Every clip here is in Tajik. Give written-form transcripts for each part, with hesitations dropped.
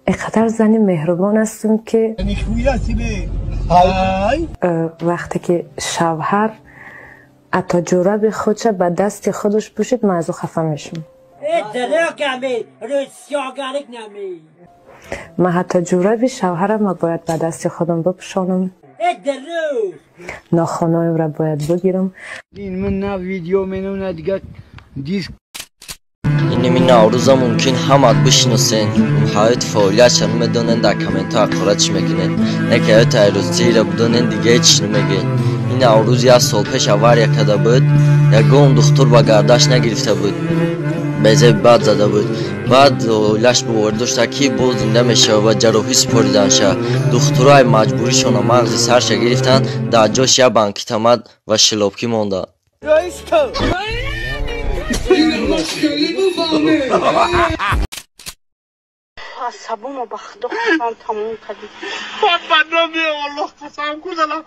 اینقدر زنی مهربان هستم که وقتی که شوهر حتی جوراب خودش به دست خودش پوشید من از او خفه میشم. من حتی جوراب شوهرم باید به دست خودم بپوشانم، ناخنایم را باید بگیرم. من نه ویدیو منو نه دیگه دیسک. иними Наврӯза мумкин ҳамат бишиносен, ҳаёти фаъолиятша намедонен, дар комментҳо ҳақорат чӣ мекунед. Не ки ҳаёти айрӯзтиро бидонен, дига ҳеч чӣ намегӯед. Ин Наврӯз як сол пеш авария карда буд, ягон духтур ба гардаш нагирифта буд, безеби бад зада буд. Баъд оилаш боварӣ дошта, ки боз зинда мешавад ва ҷарроҳӣ супориданша. Духтурои маҷбуришона мағзи сарша гирифтанд, дар ҷош як банкит омад ва шилобкӣ монда. عصبامو به خدا قسم تموم کردی. با نامی الله قسم کردم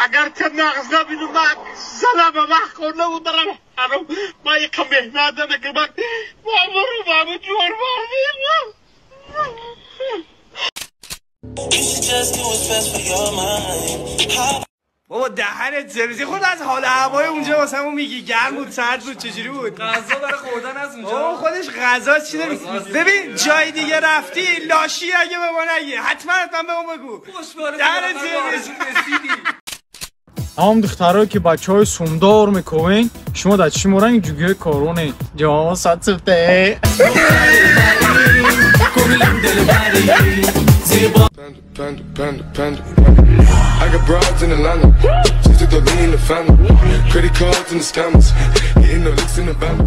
اگر که نغز نبینم من زنم من خورده بود دارم حرام من یک مهنت نکنم من برو بابا جور بردیم. بابا دهنت سرویسی، خود از حال هوای اونجا واسمون میگی گرم بود سرد بود چجوری بود؟ غذا برای خوردن از اونجا. بابا خودش غذا چی داری؟ ببین جای دیگه رفتی لاشی اگه به ما نگی حتما حتما به اون بگو. دهنت سرویس رسیدی. هم دخترایی که بچهای سومدار میکوین شما در چی مورنگ جوگه کارونه جا صد سفته. Panda, panda, panda. I got broads in Atlanta. She took the lean in the family. Credit cards and the scammers. Hitting the licks in the band.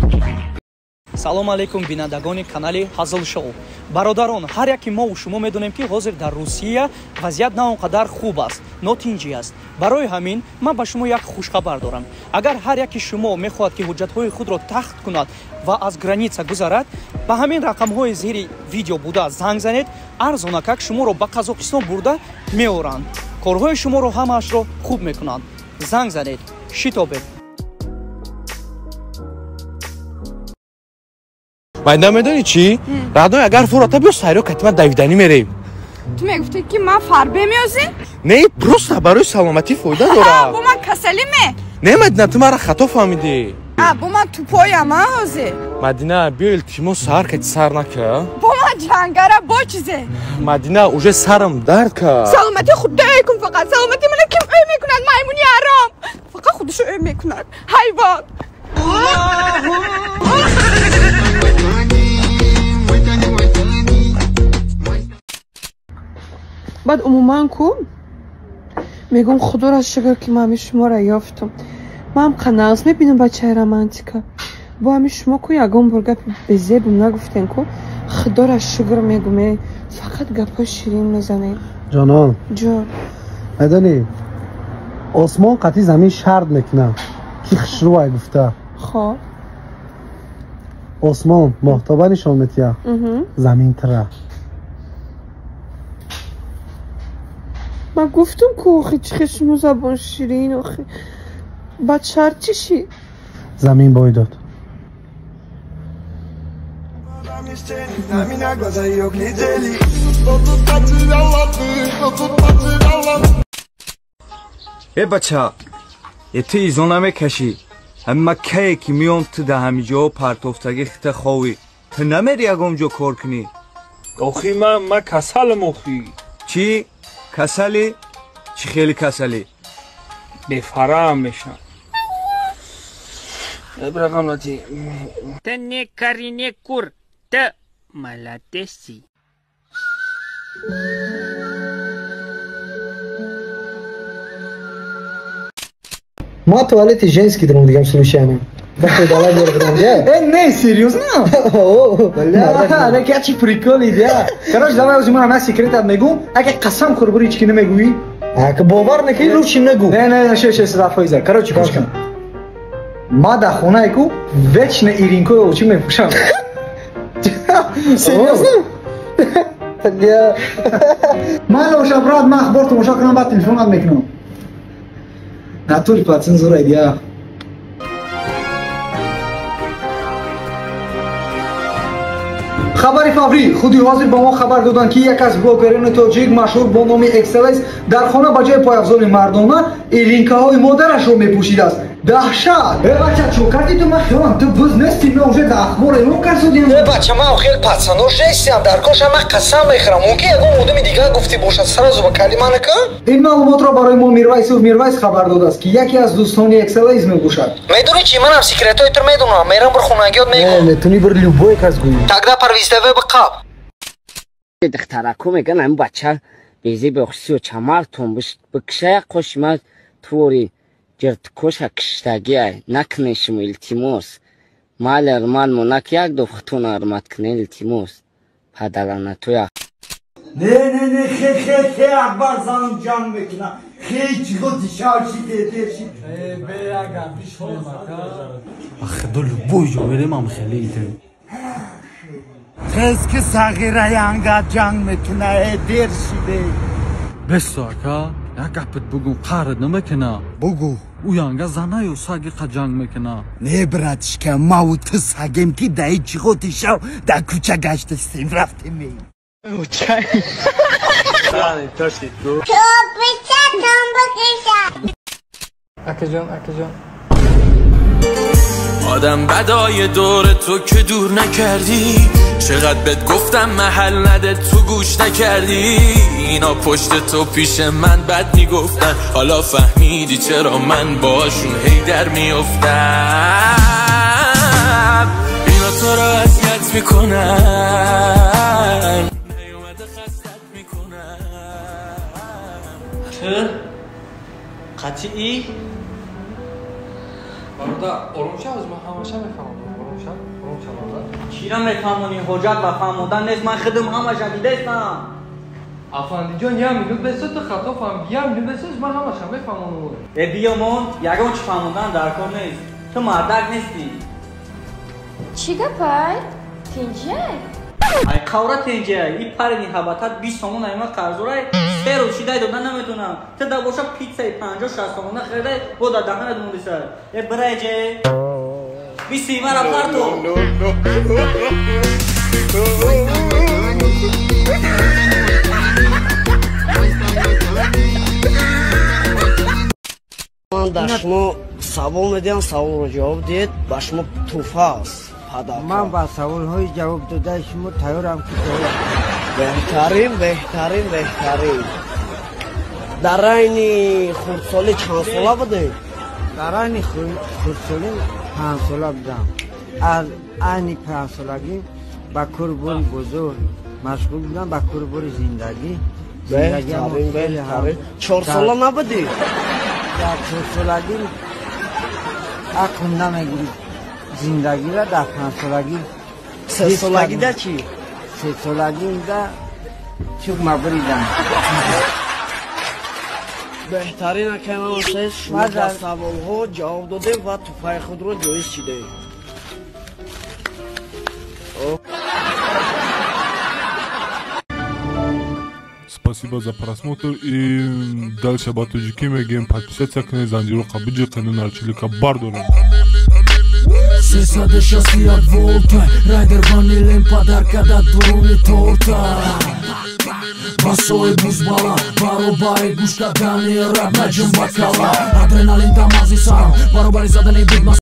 Салом алейкум бинандагони канали Ҳазл Шоу. Бародарон, ҳар яки мо шумо медонем ки ҳозир дар Русия вазъият на он қадар хуб аст, нотинҷӣ аст. Барои ҳамин ман ба шумо як хушхабар дорам. Агар ҳар яки шумо мехоҳад ки ҳуҷҷатҳои худро тахт кунад ва аз граница гузарад, ба ҳамин рақамҳои зери видео буда занг занед, арзонакак шуморо ба Қазоқистон бурда меоранд. Корҳои шуморо ҳамаашро хуб мекунанд. Занг занед, шитобед. Майда медонӣ чӣ? Радой агар фурата биё сайро катима давиданӣ мерем. Ту мегуфтӣ ки ман фарбе меозӣ? Не, просто барои саломатӣ фоида дорад. Бо ман касалӣ ме? Не, Мадина, ту маро хато фаҳмидӣ. Бо ман тупоям, а ҳозир? Мадина, биё илтимос сар кати сар нака. Бо ман ҷангара бо чизе? Мадина, уже сарам дард кард. Саломатӣ худто ӯ кун фақат. Саломатӣ мана ким ӯ мекунад? Маймуни ҳаром. Фақат худашо ӯ мекунад. Ҳайвон. Баъд умуман ку мегӯм худоро шукр ки ман ҳами шуморо ёфтам. Ман ҳам қанағз мебинам бачаи романтика. Бо ҳами шумо ку ягон бор гапи безебум нагуфтем ку худоро шукр мегӯм, фақат гапҳои ширин мезанем. Ҷонон, ҷон, медонӣ осмон қатъи замин шарт мекунад ки хушрӯай гуфта. Хоб, осмон моҳтоба нишон метиҳад, замин тира. Ман гуфтам ку охи чӣ хел шумо забон ширин охи. Баъд шарт чӣ шид? Замин бой дод. Э бача, э ту изо намекашӣ. Ҳама кае ки миём ту да ҳамиҷо партофтагӣ хита ховӣ. Ту намери ягон ҷо кор кунӣ? Охи ман касалам охи. Чӣ? Касалӣ? Чӣ хеле касалӣ? Бефарам мешам. Рақам лати. Ты не кори кур, ты молодец. Ма туалети женский дорам дигам случайно. Вақте давай дорам, я. Не, серьезно? Бля, не ки чи приколи, я. Короче, давай озиму на секретат мегум, агар қасам хӯр бури ҳеч ки намегӯӣ. Ака бовар накунӣ, лучше нагӯ. Не, не, ше, ше, сафоиза. Короче, гӯш кун. Ма дар хонае ку вечно иринкои очи мепӯшам. Серьезно? Бля. Ман лоша, брат, ман ахбор тамошо кунам, баъд телефонат мекунам. Натури пацан зура идея. Хабари фаврӣ. Худи ҳозир ба мо хабар доданд, ки як аз блогерони тоҷик машҳур бо номи Экселес дар хона ба ҷои пойафзоли мардона элинкаҳои модарашро мепӯшидааст. Даҳшат! Э бача, чо кардӣ ту? Ман хиёлам ту буз нестӣ, ман уже дар ахбор эълон кардудем. Э бача, ман хел пацанош нестиам, дар коша ман қасам мехӯрам. Мумкин ягон одами дигар гуфтӣ бошад, сразу ба калима накун. Ин маълумотро барои мо Мирвайсов Мирвайс хабар додааст, ки яке аз дӯстони Экселес мебошад. Медонӣ чӣ, манам секретҳои тур медонам. Мерам бір хонагиёт мегӯм. Не, метунӣ бір любой кас гӯӣ. Тогда парвиздаве биқаб. Духтарако меган ҳамин бача безе бехусиё чамартон бикшая қошима твори ҷирткоша киштагиай накунед шумо, илтимос, майли ҳурмат монак як ду хутуна ҳурмат кунед, илтимос, падаланатоя. Не, не, не, хе, хе, хе, Акбар занам ҷанг мекунам. Хе, чиго дишав ши, дедер ши. Бе, агар бишнем, ака. Худо, любой ҷо мерем, хеле итем. Хез ки сағира янга ҷанг мекуна, э, дер шиде. Бесто, ака, як гапит бугум, қаҳрат намекуна? Бугу. Ӯ янга занаю саги қа ҷанг мекуна. Не, братишка, маву ту сагем, ки даи чиғоти шав дар кӯча гаштастем, рафтем. Акаҷон, акаҷон. آدم بدای دور تو که دور نکردی، چقدر بهت گفتم محل نده تو گوش نکردی. اینا پشت تو پیش من بد میگفتن، حالا فهمیدی چرا من باشون هی در میافتم. اینا تو رو اذیت میکنن، نیومده خستت میکنن. تو قطعی бародар, ором шав, аз ман ҳамаша мефаҳмам. Ором шав, ором шав, бародар. Чира мефаҳмонӣ? Ҳоҷат ба фаҳмодан нест, ман худам ҳамаша дидестам. Афандиҷон, як минут бесо, ту хато фаҳмидӣ. Як минут бесо, ман ҳамаша мефаҳмонам. Э, биёмон, ягон чӣ фаҳмондан дар кор нест. Ту мардак нестӣ. Чӣ гапай? Тинҷиай? Ай қавра тинҷиай. И парини ҳабатат 20 сомон ай ман қарздорай, се рӯз шидай дода наметонам. Ту да боша питсаи 50-60 сомона харидай, бо дар даҳанат мондисай. Э, бираҷе. Биси мара парто. Ман дар шумо савол медиҳам, саволро ҷавоб диҳед, ба шумо тӯҳфа аст. Ман ба саволҳои ҷавоб додаи шумо тайёрам, ки ҷавоб. Беҳтарин, беҳтарин, беҳтарин. Дар айни хурдсолӣ чанд сола будед? Дар айни хурдсолӣ 5 сола будам. Аз айни 5 солагӣ ба корубори бозор машғул будам, ба корубори зиндагӣ. Беҳтарин, беҳтарин. 4 сола набудӣ? Дар 4 солагӣ ақлм намегирифт зиндагиро, дар 5 солагӣ. 3 солагида чӣ? 3 солагида чуқма буридам. Беҳтарин, акай Мамасез, шумо ба саволҳо ҷавоб додем ва тӯҳфаи худро ҷоиз шидаед. Спасибо за просмотр и дальше ба тоҷикӣ мегӯем: подписаться кунед, занҷироқа биҷиқену нарчилика бардорем. 361 волта райдер ванилем подарка да дуруни торта. Басои бузбала баробари гӯш кардани раб наҷум ба кала. Адреналин дамази сарам баробари задани бигма.